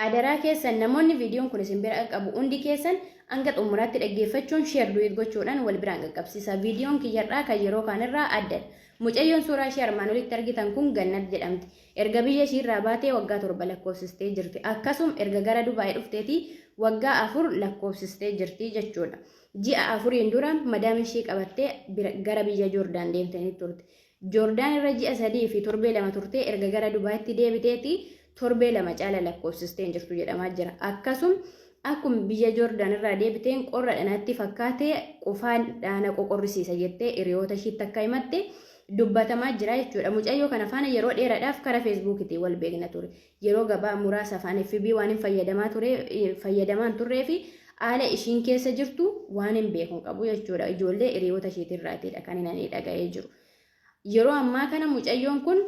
Adaraa keessan namoonni viidiyoon kun isin bira qaqqabu hundi keessan hanga xumuraatti dhaggeeffachuun share duet gochuudhaan wal biraan qaqqabsiisa. Viidiyoon kiyyarraa kan yeroo kaanirraa addadha. Mucayyoon suuraa ishee armaan olitti argitan kun Gannat jedhamti. Erga biyya ishiirraa baatee waggaa 7 lakkoofsistee jirti. Akkasum erga gara Dubaay dhufteetii waggaa 4 lakkoofsistee jirti jechuudha. Ji'a afuriin dura madaamii ishii qabattee gara biyya Joordaan deemtanii turte. Joordaan irra ji'a 3 fi torbee 2 turtee erga gara Dubaayitti deebiteeti torbee 2 caala lakkoofsistee hin jirtu jedhamaa jira. Akkasum akkum biyya Joordaan irraa deebiteen qorra natti fakkaate, qufaan na qoqorrisiisa jettee hiriyoota ishiitti akka himatte dubbatamaa jira jechuudha. Mucayyoo kana faana yeroo dheeraadhaaf kara Feesbuukitiin wal beekna ture. Yeroo gabaa muraasa afaan FB waan hin fayyadamaa ture fayyadamaan turree fi haala ishiin keessa jirtu waan hin beeku hin qabu jechuudha. Ijoollee hiriyoota ishiitirraatiidha kan inni dhaga'ee jiru. Yeroo ammaa kana mucayyoon kun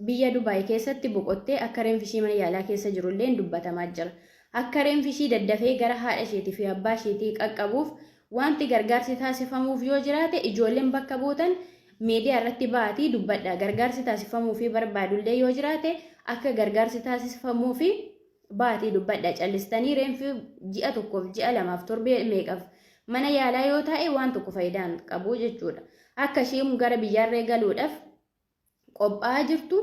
biyya Dubaay keessatti boqottee akka reenfi ishii mana yaalaa keessa jirullee dubbatamaa jira. Akka reenfi ishii daddafee gara haadha isheetii fi abbaa isheetii qaqqabuuf wanti gargaarsi taasifamuuf yoo jiraate, ijoolleen bakka buutan miidiyaa irratti ba'aatii dubbadha. Gargaarsi taasifamuufii barbaadullee yoo jiraate, akka gargaarsi taasifamuufi ba'aatii dubbadha. Callistanii reenfi ji'a 1f, ji'a 2f, torbee meeqaf mana yaalaa yoo taa'e waan tokko faayidaan qabu jechuudha. Akka ishiin gara biyyaarree galuudhaaf qophaa'aa jirtu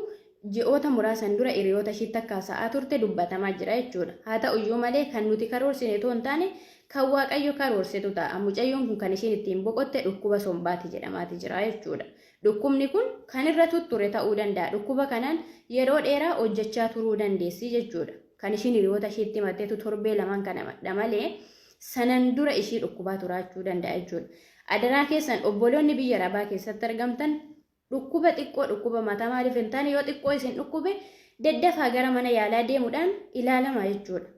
ji'oota muraasan dura hiriyoota ishiitti akka haasa'aa turte dubbatamaa jira jechuudha. Haa ta'uyyuu malee kan nuti karoorsine otoo hin taane kan Waaqayyo karoorsetu ta'a. Mucayyoon kun kan ishiin ittiin boqotte dhukkuba sombaati jedhamaati jira jechuudha. Dhukkubni kun kan irra tutture ta'uu danda'a. Dhukkuba kanaan yeroo dheeraa hojjechaa turuu dandeessi jechuudha. Kan ishiin hiriyoota ishiitti himatteetu torbee lamaan kana malee sanan dura ishii dhukkubaa turaachuu danda'a jechuudha. Adaraa keessan obboloonni biyya Arabaa keessatti argamtan, dhukkuba xiqqoo, dhukkuba mataa maaliif hin taane yoo xiqqoo isin dhukkube, daddafaa gara mana yaalaa deemuudhaan ilaalamaa jechuudha.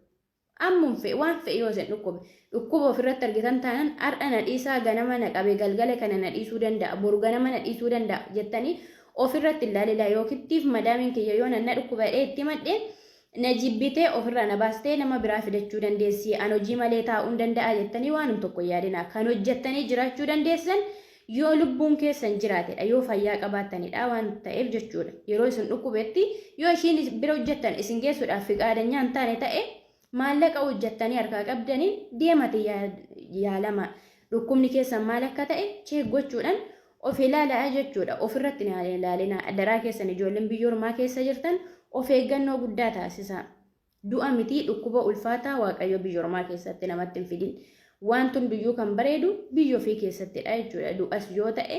Ammum fe'e, waan fe'e yoo isin dhukkube, dhukkuba ofirratti argitan taanaan, har'a na dhiisaa, ganama na qabe, galgala kana na dhiisuu danda'a, boru ganama na dhiisuu danda'a jettanii ofirratti ilaalilaa. Yookittiif madaamiin kiyya yoo na dhukkuba jedhee itti himadhe, na jibbitee ofirraa na baastee nama biraa fidachuu dandeessi, an hojii malee taa'uu hin danda'a jettanii waanum tokko hin yaadinaa. Kan hojjettanii jiraachuu dandeessan yoo lubbuun keessan jiraatedha, yoo fayyaa qabaattanidha waan ta'eef jechuudha. Yeroo isin dhukkubetti yoo ishiin bira hojjettan isin geessuudhaaf fiqaadanyaa hin taane ta'e, maallaqa hojjettanii harkaa qabdaniin deemate yaalama. Dhukkubni keessan maal akka ta'e check gochuudhaan of ilaalaa jechuudha. Ofirratti hin ilaalinaa. Adaraa keessan ijoolleen biyya ormaa keessa jirtan of eeggannoo guddaa taasisaa. Du'a mitii dhukkuba ulfaataa Waaqayyo biyya ormaa keessatti namatti hin fidin. Wanti hunduyyuu kan bareedu biyya ofii keessattidha jechuudha. Du'as yoo ta'e,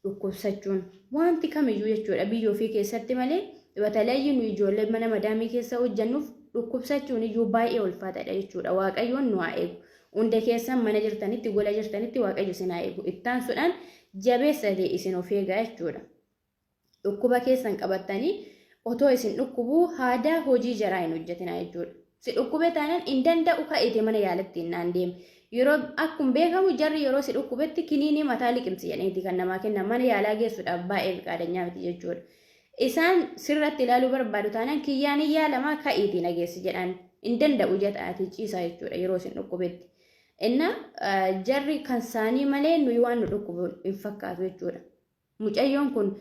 dhukkubsachuun, wanti kamiyyuu jechuudha, biyya ofii keessatti malee, batalayyi nu ijoollee mana madaamii keessa hojjennuuf dhukkubsachuun iyyuu baay'ee ulfaataadha jechuudha. Waaqayyoon nu haa eegu. Hunda keessan mana jirtanitti, gola jirtanitti Waaqayyo isin haa eegu. Ittaansuudhaan jabeessa ta'e isin of eegaa jechuudha. Dhukkuba keessan qabattanii otoo isin dhukkubuu haadaa hojii jaraa hin hojjetinaa jechuudha. Si dhukkube taanaan hin danda'u, ka'ite mana yaalatti hin naan deeme. Yeroo akkuma beekamu jarri yeroo si dhukkubetti kiniinii mataa liqimsi jedhaniiti kan namaa kennan, mana yaalaa geessuudhaaf baay'ee fiqaadanyaa miti jechuudha. Isaan sirratti ilaaluu barbaadu taanaan kiyyaan hin yaalamaa, ka'iitii na geessi jedhaan, hin danda'u jedhaatii ciisaa jechuudha yeroo isin dhukkubetti. Inna jarri kan saanii malee nuyi waan nu dhukkubu hin fakkaatu jechuudha. Mucayyoon kun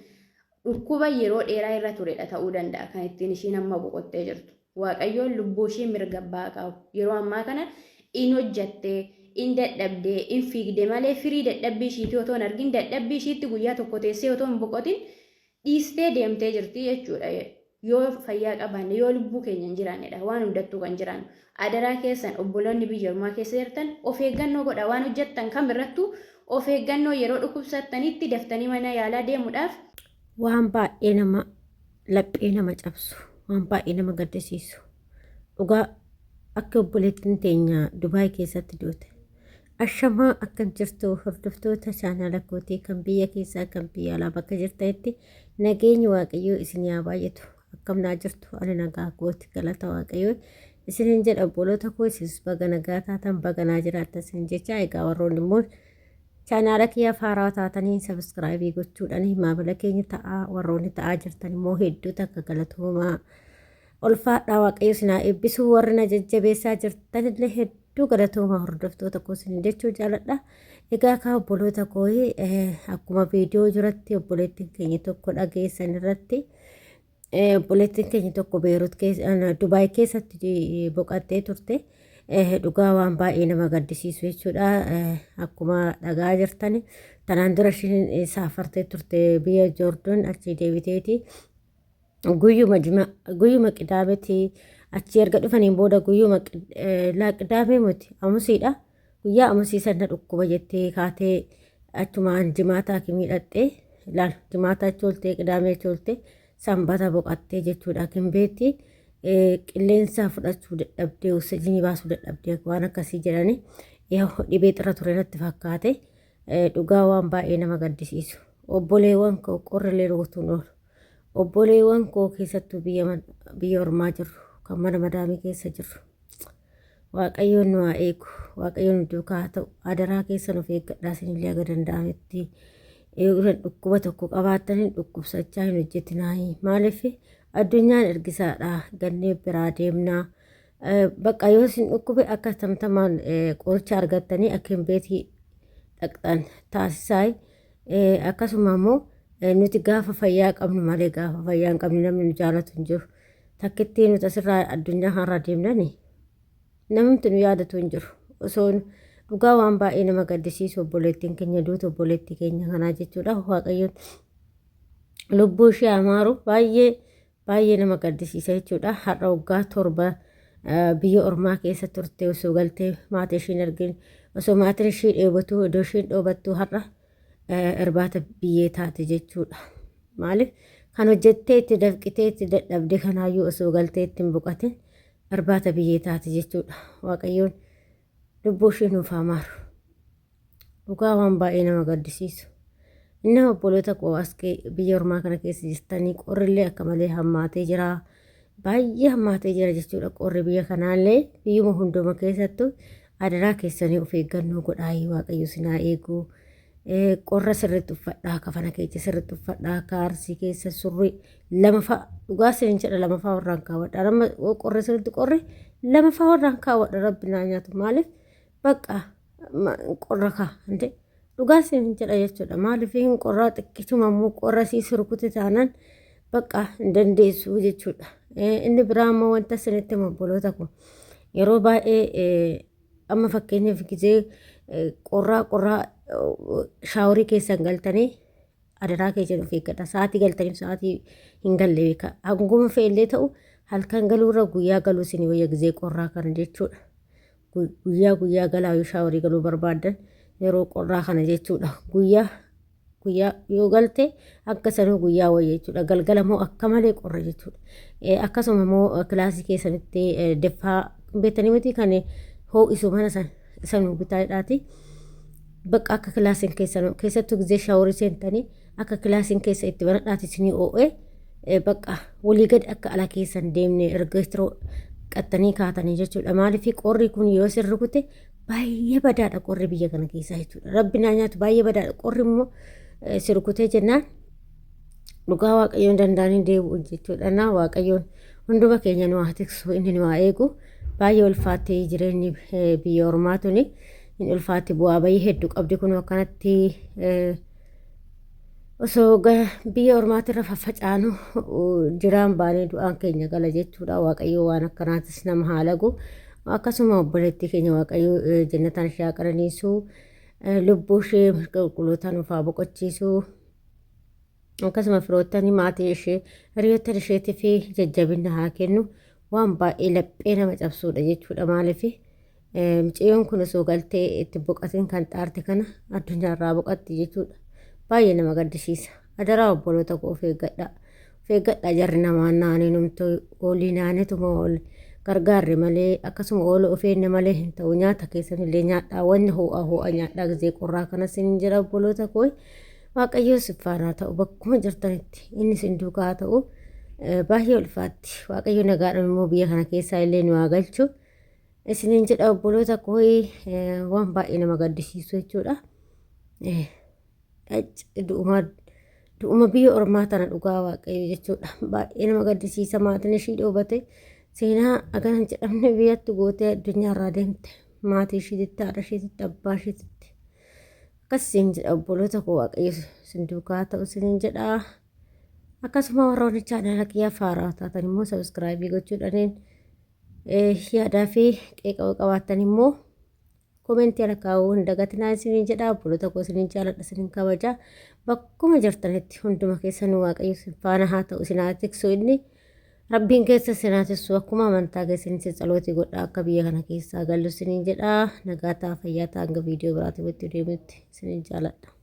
dhukkuba yeroo dheeraa irra turedha ta'uu danda'a kan ittiin ishiin amma boqottee jirtu. Waaqayyoon lubbuu ishii mirga abbaa qabu. Yeroo ammaa kana in hojjattee, in dadhabdee, in fiigde malee firii dadhabbii ishiitii otoo hin argin, dadhabbii ishiitti guyyaa tokko teessee otoo hin boqotin dhiistee deemtee jirti jechuudha. Yoo fayyaa qabaanne, yoo lubbuu keenya hin jiraannedha waan hundattuu kan jiraannu. Adaraa keessan obboloonni biyya ormaa keessa jirtan of eeggannoo godha. Waan hojjettan kam irrattuu of eeggannoo, yeroo dhukkubsattanitti daftanii mana yaalaa deemuudhaaf. Waan baay'ee nama laphee nama cabsu, waan baay'ee nama gaddisiisu dhugaa, akka obboleettiin teenya Dubaay keessatti duute. Ashamaa, akkam jirtu hordoftoota chaanaala kootii kan biyya keessaa, kan biyya alaa, bakka jirtanitti nageenyi Waaqayyoo isin haa baay'atu. Akkam naa jirtu? Ani nagaa kooti, galata Waaqayyoo isinin jedha. Obboloota koo, isinis baga nagaa taatan, baga naa jiraattan isin jecha. Egaa warroonni immoo chaanaala kiyyaaf haarawaa taatanii subscribe gochuudhaan maamila keenya ta'aa. Warroonni ta'aa jirtan immoo hedduu takka galatoomaa, ulfaadhaa, Waaqayyo isin haa eebbisu. Warri na jajjabeessaa jirtanillee hedduu galatoomaa, hordoftoota koo isin jechuu jaaladha. Egaa kaa obboloota koo, akkuma viidiyoo jiratti obboleettiin keenya tokko dhageessan irratti Obboleettiin keenya tokko Beerut keessa Dubaay keessatti boqattee turte. Dhugaa waan baay'ee nama gaddisiisu jechuudha. Akkuma dhagaa jirtan tanaan dura ishiin saafartee turte biyya Joordon achii deebiteeti. Guyyuma jima guyyuma qidaametti achii erga dhufaniin booda guyyuma laa qidaamee miti amusiidha. Guyyaa amusii sana dhukkuba jettee kaatee achumaan jimaata hakimii dhaqxee laal jimaata achi ooltee qidaamee achi ooltee sanbata boqattee jechuudha hakimbeetti qilleensa fudhachuu dadhabdee oksijinii baasuu dadhabdee waan akkasii jedhanii dhibee xirra ture natti fakkaate dhugaa waan baay'ee nama gaddisiisu obboleewwan koo qorrilee rukutuun oolu obboleewwan koo keessattuu biyya ormaa jirru kan mana madaamii keessa jirru Waaqayyoon nu haa eegu. Waaqayyoon nu duukaa haa ta'u. Adaraa keessan of eeggadhaa isinillee haga danda'ametti. Eeguudhaan dhukkuba tokko qabaattanii dhukkubsachaa hin hojjetinaa. Maaliif addunyaan ergisaadha. Gannee biraa deemnaa. Bakka yoo isin dhukkube akka tamtamaan qoricha argattanii akka hin beetii dhaqxan taasisaa. Akkasuma immoo nuti gaafa fayyaa qabnu malee gaafa fayyaa hin qabne namni nu jaalatu hin jiru. Takkittii nuti asirraa addunyaa kanarraa deemnani namumti nu yaadatu hin jiru. Osoo dhugaa waan baay'ee nama gaddisiisu obboleettiin keenya duutu obboleettii keenya kanaa jechuudha. Waaqayyoon lubbuu ishee amaaru baay'ee baay'ee nama gaddisiisa jechuudha. Har'a waggaa 7 biyya ormaa keessa turte osoo galtee maatii ishee hin argin osoo maatiin ishee dheebotuu iddoo isheen dhoobattu har'a irbaata biyyee taate jechuudha. Maaliif kan hojjettee itti dafqitee itti dadhabde kanaayyuu osoo galtee itti hin boqatin irbaata biyyee taate jechuudha. Waaqayyoon lubbuu ishee nuuf haa maaru. Dhugaa waan baay'ee nama gaddisiisu. Inni obboloota koo as biyya ormaa kana keessa jirtanii qorrillee akka malee hammaatee jira. Baay'ee hammaatee jira jechuudha qorri biyya kanaallee biyyuma hunduma keessattuu adaraa keessanii of eeggannoo godhaayii waaqayyo isin haa eegu. Qorra sirriitti uffadhaa kafana keessa sirriitti uffadhaa kaarsii keessa surrii lama fa'a dhugaa isin jedha lama fa'a warraan kaawwadha. Amma qorri sirriitti qorri lama fa'a warraan kaawwadha rabbi naa nyaatu maaliif bakka qorra kaa inte dhugaa isin jedha jechuudha maaliif hin qorraa xiqqisuma immoo qorra sii surkute taanaan bakka hin dandeessu jechuudha. Inni biraa immoo wanta isinitti himu obboloota koo yeroo baay'ee amma fakkeenyaaf gizee qorraa qorraa shaaworii keessan galtanii adaraa keessan of eeggadha. Sa'aatii galtaniif sa'aatii hin galle beeka. Hanguma fe'ellee ta'u halkan galuurra guyyaa galuu isin wayya gizee qorraa kana jechuudha. Guyyaa guyyaa galaa yoo shaaworii galuu barbaaddan yeroo qorraa kana jechuudha. Guyyaa guyyaa yoo galte akka sanuu guyyaa wayya jechuudha. Galgala immoo akka malee qorra jechuudha. Akkasuma immoo kilaasii keessanitti deffaa beektanii miti kan hoo'isu mana san sanuu bitaadhaati. Bakka akka kilaasiin keessan keessattuu gizee shaaworii seentanii akka kilaasiin keessa itti banadhaati isinii oo'ee bakka walii gadi akka ala keessan deemne erga qaxxanii kaatanii jechuudha. Maaliif qorri kun yoo isin rukute baay'ee badaadha qorri biyya kana keessaa jechuudha. Rabbi naa nyaatu baay'ee badaadha. Qorri immoo si rukutee jennaan dhugaa waaqayyoon danda'anii deebi'u jechuudha. Na waaqayyoon hunduma keenya nu haa tiksu inni nu haa eegu. Baay'ee ulfaattee jireenyi biyya ormaa tuni hin ulfaatti bu'aa bayii hedduu qabdi kun akkanatti osoo biyya ormaatirra faffacaanu jiraan baanee du'aan keenya gala jechuudha. Waaqayyo waan akkanaatis nama haa lagu. Akkasuma obboleettii keenya Waaqayyo jannataan ishee haa qananiisu. Lubbuu ishee mirga qulqullootaan nuuf haa boqochiisu. Akkasuma firoottan maatii ishee hiriyoottan isheetii fi jajjabina haa kennu. Waan baay'ee laphee nama cabsuudha jechuudha. Maaliif mucayyoon kun osoo galtee itti boqatin kan xaarte kana addunyaarraa boqatti jechuudha. Baay'ee nama gaddisiisa. Adaraa obboloota koo of eeggadhaa. Of eeggadhaa jarri namaa naanii numtu olii naanetuma ol gargaarre malee akkasuma oola of eenne malee hin ta'u nyaata keessan illee nyaadhaa wanni ho'a ho'a nyaadhaa gizee qorraa kanas hin jira obboloota koo. Waaqayyoo si faana haa ta'u bakkuma jirtanitti inni isin duukaa haa ta'u baay'ee ulfaatti waaqayyo nagaadhaan immoo biyya kana keessaa illee nu haa galchu. Isiniin jedha obboloota koo waan baay'ee nama gaddisiisu jechuudha. Du'uma du'uma biyya ormaa tana dhugaa waaqayyo jechuudha. Baay'ee nama gaddisiisa maatiin ishii dhoobate seenaa hagana hin jedhamne biyyatti gootee addunyaarraa deemte maatii ishiititti haadha ishiititti abbaa ishiititti. Akkas isin jedha obboloota koo waaqayyo isin duukaa ta'u isiniin jedha. Akkasuma warroonni chaanaala kiyyaaf haaraa taatan immoo sabiskiraayibii gochuudhaan yaadaa fi qeeqa qabaattan immoo Komentii ala kaa'uu hin dagatinaa isiniin jedha. Obboloota koo isiniin jaaladha isiniin kabaja. Bakkuma jirtanitti hunduma keessanuu Waaqayyo isin faana haa ta'u isin haa tiksu inni. Rabbiin keessa isin haa tiksu akkuma amantaa keessan isin tsalootii godha akka biyya kana keessaa gallu isiniin jedha. Nagaa ta'a fayyaa ta'a hanga viidiyoo biraatiin walitti deebinutti isiniin jaaladha.